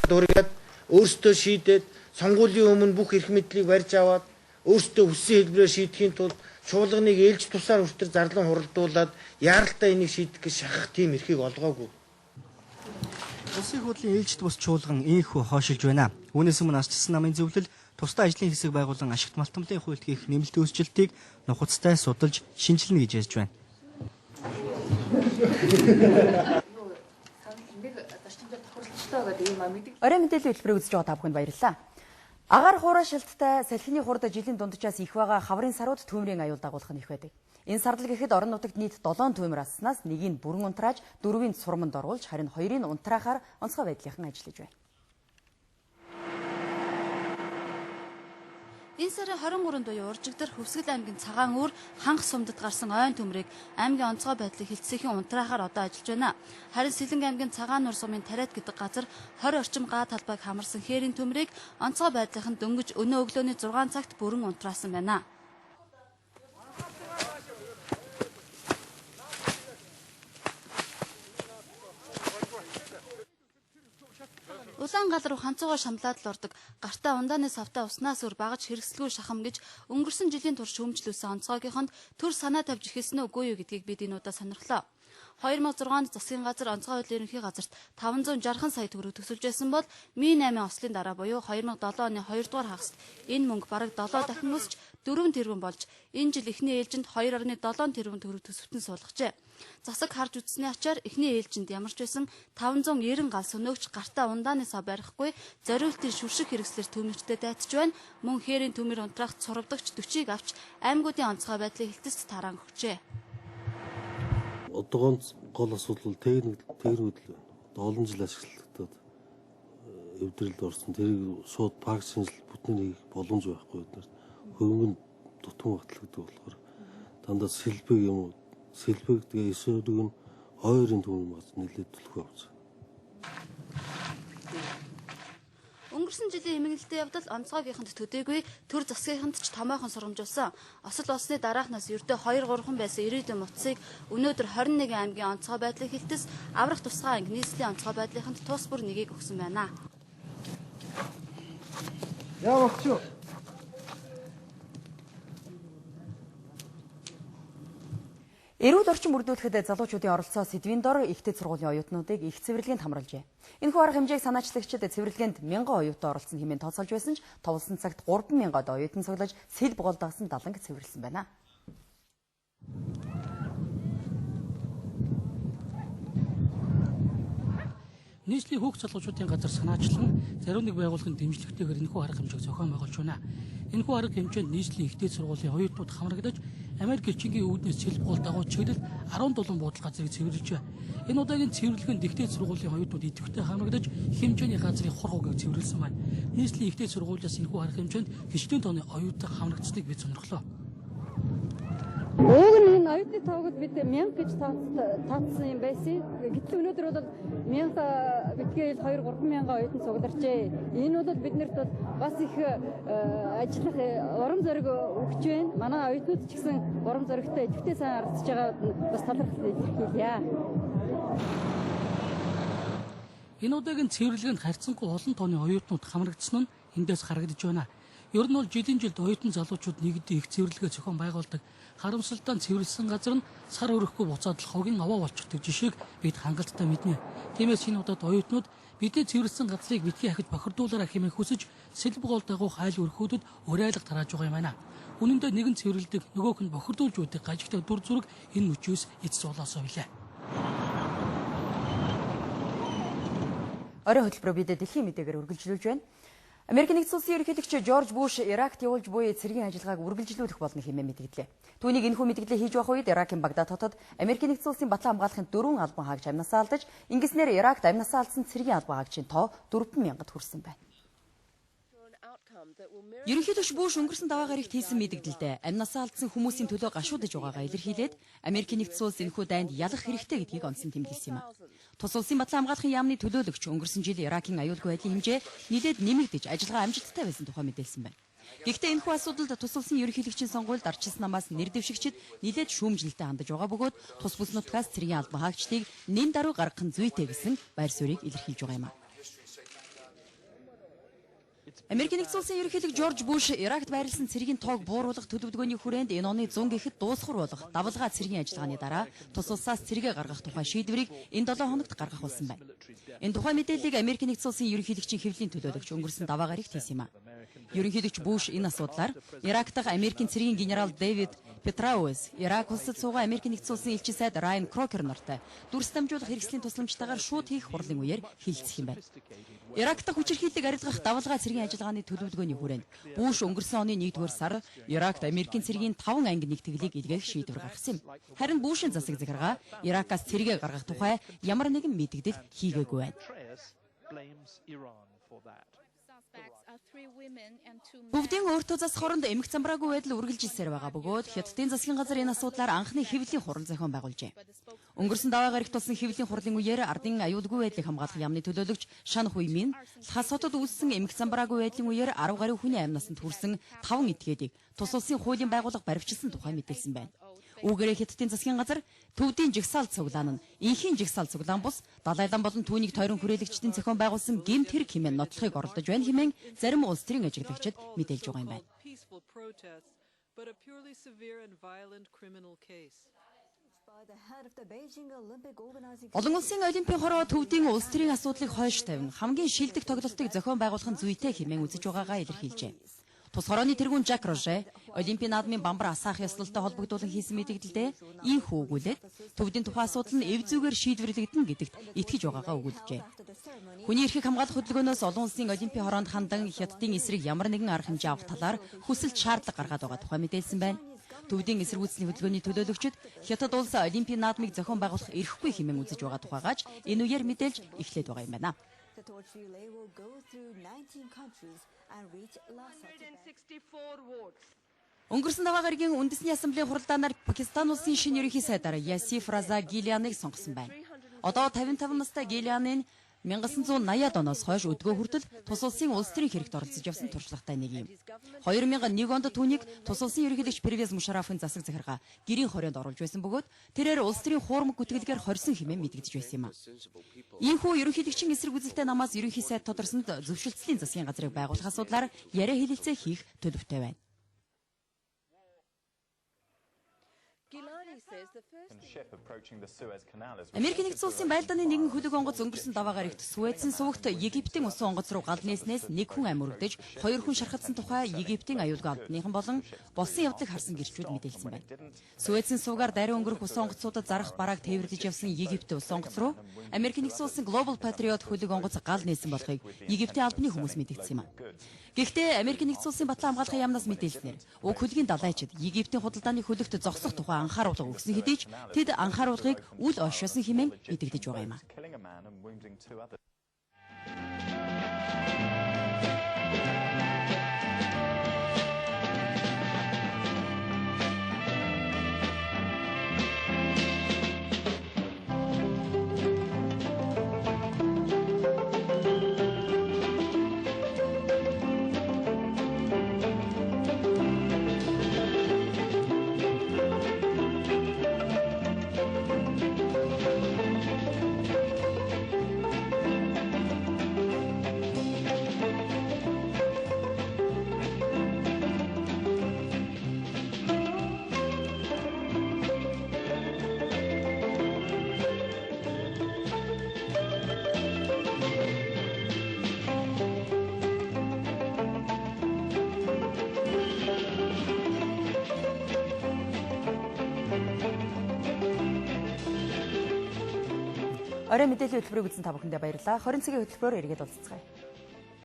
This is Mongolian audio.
Дургаад өөрсдөө шийдээд сонгуулийн өмнө бүх эрх мэдлийг барьж аваад өөрсдөө хүссэн хэлбэрээр шийдэхийн тулд чуулганыг ээлж тусаар хүртэл зарлан хуралдуулаад яаралтай энийг шийдэх гэж шахах тийм эрхийг олгоогүй. Улсын хурлын ээлжит бус чуулган ийнхүү хойшилж байна. Үүнээс өмнө асчилсан намын зөвлөл тусдаа ажлын хэсэг байгуулан ашигт малтамлын хуульд хийх нэмэлт өөрчлөлтийг нухацтай судалж шинжилнэ гэж ярьж байна. Орой мэдээллийн хөтөлбөрийг үзэж байгаа та бүхэнд баярлалаа. Агаар хуурай шилттай салхины хурд жилийн дунджаас их байгаа хаврын сарууд төмрийн аюул дагуулах нь их байдаг. Энэ сардал гэхэд орон нутагт нийт 7 төмөр аснаас нэгийг бүрэн унтрааж, дөрвийг сурманд оруулж, харин хоёрыг унтраахаар онцгой байдлынхан ажиллаж байна. Энэ сарын 23-нд буюу Уржигдар Хөвсгөл аймгийн Цагаан Үүр хангас сумдад гарсан ойн төмрийг аймгийн онцгой байдлыг хэлтсийнхэн унтраахаар одоо ажиллаж байна. Харин Сэлэнг аймгийн Цагаан Нуур сумын Тариат гэдэг газар 20 орчим га талбайг хамарсан хээрийн төмрийг онцгой байдлынхан дөнгөж өнөө өглөөний 6 цагт бүрэн унтраасан байна. Улаан гал руу ханцуугаа шамлаад л ордог. Гартаа ундааны савтаа уснаас өөр багаж хэрэгсэлгүй шахам гэж өнгөрсөн жилийн турш шүүмжлүүлсэн онцгойгийнхонд төр санаа тавьж эхэлсэн үгүй юу гэдгийг бид энэ удаа сонирхлоо. 2006 онд засгийн газар онцгой байдлын ерөнхий газарт 560 сая төгрөг төсөлж байсан бол Ми 8 ослын дараа буюу 2007 оны 2 дугаар хагаст энэ мөнгө бараг 7 дахин өсч 4 тэрбум болж энэ жил эхний ээлжинд 2.7 тэрбум төгрөг төсөвтөн суулгажээ. Засаг харж үзсний ачаар эхний ээлжинд ямар ч байсан 590 гал сөнөөгч гартаа ундааны сав барихгүй зориултын шүрших хэрэгслэр төмөрчтэй дайтж байна. Мөн хээрийн төмөр унтраах цурвдагч 40-ыг авч аймагуудын онцгой байдлын хэлтэст тараан өгчээ. Одоогоон гол асуудал бол техник л байна. Одоо олон жил ашиглагдаад эвдрэлд орсон. Тэрийг шууд парк шинжил бүтэн хийх боломж байхгүй бид нарт. Хөрөнгө нь дутмаг батлагддаг болохоор дандаа сэлбэг юм уу? Сэлбэг тэгээ эсрэг нь ойрын төмөр маз нэлээд түлхүү авч. Өнгөрсөн жилийн эмгэнэлтийн явдал онцгойгийнхонд төдийгүй төр засгийнханд ч томоохон сургамжуулсан. Осол болсны дараахнаас ердөө 2 3 байсан ирээдүйн муцыг өнөөдөр 21 аймгийн онцгой байдлын хэлтэс аврах тусгай анги нийслэлийн онцгой байдлынханд тус бүр нэгийг өгсөн байна. Яа багч. Эрүүл орчин бүрдүүлэхэд залуучуудын оролцоо сэдвийн дор ихтэй сургуулийн оюутнуудыг их цэвэрлэгээнд хамруулжээ. Энэхүү арга хэмжээг санаачлагчид цэвэрлэгээнд 1000 оюутан оролцсон хэмээн тооцоолж байсан ч товлсон цагт 3000-ад оюутан цуглаж сэл бугуул дагсан даланг цэвэрлсэн байна. Нийслэлийн хүүхд залуучуудын газар санаачлан зарим нэг байгууллагын дэмжлэгтэйгээр энэхүү арга хэмжээг зохион байгуулж байна. Энэхүү арга хэмжээнд нийслэлийн ихтэй сургуулийн оюутнууд хамрагдаж Америк элчингийн үүднээс сэлб гол дагуу чиглэл 17 буудал газрыг цэвэрлжээ. Энэ удаагийн цэвэрлэгээнд ихтэй сургуулийн оюутнууд идэвхтэй хамрагдаж хэмжээний газрын хур хугийг цэвэрлсэн байна. Нийслэлийн ихтэй сургуулиас энэхүү арга хэмжээнд хичнээн тооны оюутан хамрагдсныг бид сонирхлоо. Уг нь энэ оюутны тоогод бид 1000 гэж тооцсон юм байсан. Гэтэл өнөөдөр бол 1000 битгээл 2 3 мянган оюутан цугларчээ. Энэ бол биднэрт бол бас их ажиллах урам зориг өгч байна. Манай оюутнууд ч гэсэн урам зоригтой идэвхтэй сайн оролцож байгаа бас талархал илэрхийлье. Энэ удаагийн цэвэрлэгээнд харьцангуй олон тооны оюутнууд хамрагдсан нь эндээс харагдаж байна. Ер нь бол жилийн жилд оюутан залуучууд нэгдээ их цэвэрлэгээ зохион байгуулдаг. Харамсалтай нь цэвэрлсэн газар нь сар өрөхгүй буцаад л хогийн аваа болчихдог жишээг бид хангалттай мэднэ. Тиймээс энэ удаад оюутнууд бидний цэвэрлсэн газрыг битгий ахиж бохирдуулаарай хэмээн хүсэж сэлбэг гол дагуу хайл өрхүүдэд уриалга тарааж байгаа юм байна. Үнэн дээр нэгэн цэвэрлэдэг, нөгөөх нь бохирдуулж үүдэг гажигтай дүр зураг энэ мөчөөс эцэс болоосоо билээ. Орой хөтөлбөрөө бид дэлхийн мэдээгээр үргэлжлүүлж байна. Америк нэгдсэн улсын ерөнхийлөгч Жорж Буш Иракт явуулж буй цэргийн ажиллагааг үргэлжлүүлэх болно хэмээн мэдгдлээ. Түүнийг энэхүү мэдгдлээ хийж байх үед Иракийн Багдад хотод Америк нэгдсэн улсын батлан хамгаалахын 4 албан хаагч амнасаа алдаж, ингэснээр Иракт амнасаа алдсан цэргийн албан хаагчийн тоо 4000-д хүрсэн байна. Ерөнхийлөгч Буш өнгөрсөн даваа гарагт хийсэн мэдгдэлдээ амнасаа алдсан хүмүүсийн төлөө гашуудаж байгаагаа илэрхийлээд Америк нэгдсэн улс энэхүү дайнд ялах хэрэгтэй гэдгийг онцон тэмдэглэсэн юм. Тус улсын батлан хамгаалахын яамны төлөөлөгч өнгөрсөн жил Иракийн аюулгүй байдлын хэмжээ нэлээд нэмэгдэж ажиллагаа амжилттай байсан тухай мэдээлсэн байна. Гэхдээ энэхүү асуудалд тус улсын ерөнхийлөгчийн сонгуульд арчилсан намаас нэр дэвшигчид нэлээд шүүмжлэлтэй хандаж байгаа бөгөөд тус бүс нутгаас цэргийн албан хаагчдыг нэн даруй гаргах нь зүйтэй гэсэн байр суурийг илэрхийлж байгаа юм. Америкийн нэгдсэн улсын ерөнхийлөгч Жорж Буш Иракт байрласан цэргийн тоог бууруулах төлөвлөгөөний хүрээнд энэ оны 100 гэхэд дуусхар болох давлгаа цэргийн ажиллагааны дараа тус улсаас цэргээ гаргах тухай шийдвэрийг энэ 7 хоногт гаргах болсон байна. Энэ тухай мэдээллийг Америкийн нэгдсэн улсын ерөнхийлөгчийн хэвлэлийн төлөөлөгч өнгөрсөн даваа гарагт хийсэн юм. Ерөнхийлөгч Буш энэ асуудлаар Ирак дахь Америкийн цэргийн генерал Дэвид Петраус, Ирак улсад суугаа Америкийн нэгдсэн улсын элчин сайд Райан Крокер нартай дүрс дамжуулах хэрэгслийн тусламжтайгаар шууд хийх хурлын үеэр хилцэх юм байна. Ирак дахь хүчирхийллийг арилгах давлгаа цэргийн ажиллагааны төлөвлөгөөний хүрээнд Буш өнгөрсөн оны 1-р сар Иракт Америкийн цэргийн 5 анги нэгтгэлийг илгээх шийдвэр гаргасан юм. Харин Бушийн засаг захиргаа Иракаас цэргээ гаргах тухай ямар нэгэн мэдэгдэл хийгээгүй байна. Бүгдийн өөртөө зас хоронд эмх замбраагүй байдал үргэлжилсээр байгаа бөгөөд Хятадын засгийн газар энэ асуудлаар анхны хэвлэлийн хурал зохион байгуулжээ. Өнгөрсөн даваа гарагт болсон хэвлэлийн хурлын үеэр ардын аюулгүй байдлыг хамгаалах яамны төлөөлөгч Шан Хуймин Лхас хотод үүссэн эмх замбраагүй байдлын үеэр 10 гаруй хүний амь насанд хүрсэн 5 этгээдийг тус улсын хуулийн байгууллага баривчилсан тухай мэдээлсэн байна. Үүгээрээ Хятадын засгийн газар төвдийн жагсаал цуглаан нь инхийн жагсаал цуглаан бус Далай лам болон түүнийг тойрон хүрээлэгчдийн зохион байгуулсан гэмт хэрэг хэмээн нотлохыг оролдож байна хэмээн зарим улс төрийн ажиглагчид мэдээлж байгаа юм байна. Олон улсын олимпийн хороо төвдийн улс төрийн асуудлыг хойш тавин хамгийн шилдэг тоглолтыг зохион байгуулах нь зүйтэй хэмээн үзэж байгаагаа илэрхийлжээ. Тус хорооны тэргүүн Жак Роже Олимпийн наадмын бамбар асаах ёслолтой холбогдуулан хийсэн мэдэгдэлдээ ийхүү өгүүлээд төвдийн тухайн асуудал нь эв зүгээр шийдвэрлэгдэнэ гэдэгт итгэж байгаагаа өгүүлжээ. Хүний эрхийг хамгаалах хөдөлгөөнөөс олон улсын олимпийн хороонд хандан Хятадын эсрэг ямар нэгэн арга хэмжээ авах талаар хүсэлт шаардлага гаргаад байгаа тухай мэдээлсэн байна. Төвдийн эсэргүүцлийн хөдөлгөөний төлөөлөгчид Хятад улс олимпийн наадмыг зохион байгуулах эрхгүй хэмээн үзэж байгаа тухайгаач энэ үеэр мэдээлж эхлээд байгаа юм байна. The torch relay will go through 19 countries and reach Lhasa, Tibet. Өнгөрсөн даваа гарагийн үндэсний ассамблеийн хуралдаанаар Пакистан улсын шинэ ерөнхий сайдаар Ясиф Раза Гиляныг сонгосон байна. Одоо 55 настай Гилянын 1980-ад оноос хойш өдгөө хүртэл тус улсын улс төрийн хэрэгт оролцож явсан туршлагатай нэг юм. 2001 онд түүнийг тус улсын ерөнхийлөгч Первез Мушарафын засаг захиргаа гэрийн хорионд оруулж байсан бөгөөд тэрээр улс төрийн хуурмаг гүтгэлгээр хорьсон хэмээн мэдэгдэж байсан юм. Ийхүү ерөнхийлөгчийн эсрэг үзэлтэй намаас ерөнхий сайд тодорсонд зөвшөлтслийн засгийн газрыг байгуулах асуудлаар яриа хэлэлцээ хийх төлөвтэй байна. Америкийн нэгдсэн улсын байлдааны нэгэн хөлөг онгоц өнгөрсөн даваа гарагт Суэцийн сувагт Египтийн усан онгоц руу гал нээснээс нэг хүн амь өргөдөж, хоёр хүн шархадсан тухай Египтийн аюулгүй албаныхан болон болсон явдлыг харсан гэрчүүд мэдээлсэн байна. Суэцийн сувгаар даруй өнгөрөх усан онгоцуудад зарах барааг тээвэрлэж явсан Египтийн усан онгоц руу Америкийн нэгдсэн улсын Global Patriot хөлөг онгоц гал нээсэн болохыг Египтийн албаны хүмүүс мэдэгдсэн юм. Гэхдээ Америкийн нэгдсэн улсын батлан хамгаалахын яамнаас мэдээлснээр уг хөлгийн далайчид Египтийн худалдааны хөлөгт зогсох тухай анхааруулга өгсөн хэдий ч тэд анхааруулгыг үл оршоосон хэмээн мэдэгдэж байгаа юм. Орой мэдээллийн хөтөлбөрийг үзсэн та бүхэндээ баярлалаа. 20 цагийн хөтөлбөрөөр эргээд уулзцгаая.